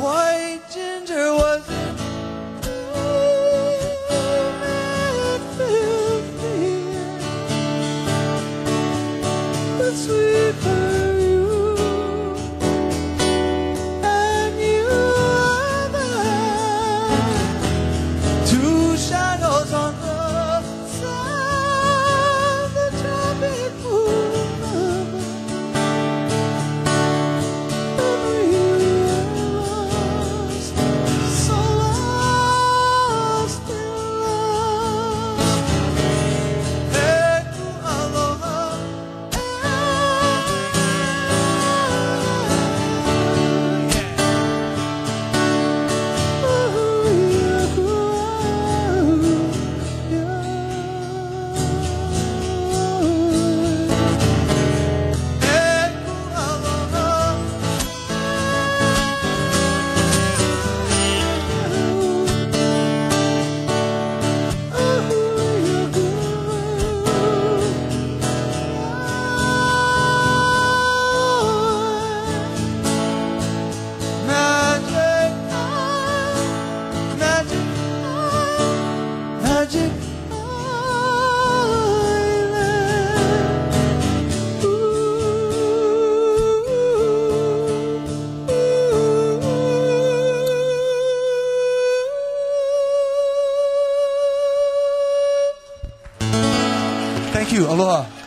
White ginger was in bloom at 15. But sweet perfume, and you are the two shadows on the sand, the tropic moon. So lost in love. E ku aloha. E ku aloha. Magic eye, magic eye, magic island. Ooh, ooh, ooh. Thank you. Aloha.